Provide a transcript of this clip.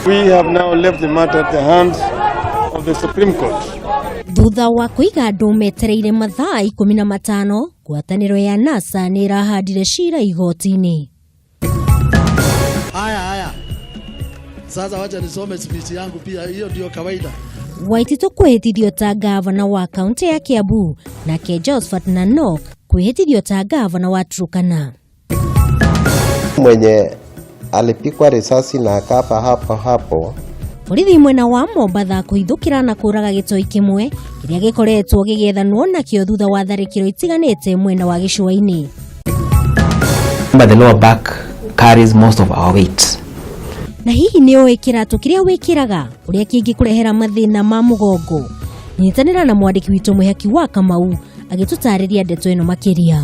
We have now left the matter at the hands of the Supreme Court. Thutha wa kũiga andũ metereire mathaa 15, ngwatanĩro ya NASA nĩ ĩrahandire cira igoti-inĩ. Haya haya, sasa wacha nisome speech yangu pia, hiyo ndio kawaida. Waititu kwĩhĩtithio ta ngavana wa kaunti ya Kiambu, nake Josphat Nanok kwĩhĩtithio ta ngavana wa Turkana. Mwenye alipigwa risasi na akafa hapo hapo. Borithi mwena wa Mombatha kũhithũkĩra na kũraga gĩtoi kĩmwe kĩrĩa gĩkoretwo gĩgĩethanwo nakĩo thutha wa tharĩkĩro itiganĩte mwena wa gĩcũa-inĩ. But the lower back carries most of our weight. Na hihi nĩ ũĩ kĩratũ kĩrĩa wĩkĩraga ũrĩa kĩngĩkũrehera mathĩna ma mũgongo? Nyitanĩra na mwandĩki witũ Mwĩhaki wa Kamau agĩtũtarĩria ndeto ĩno makĩria.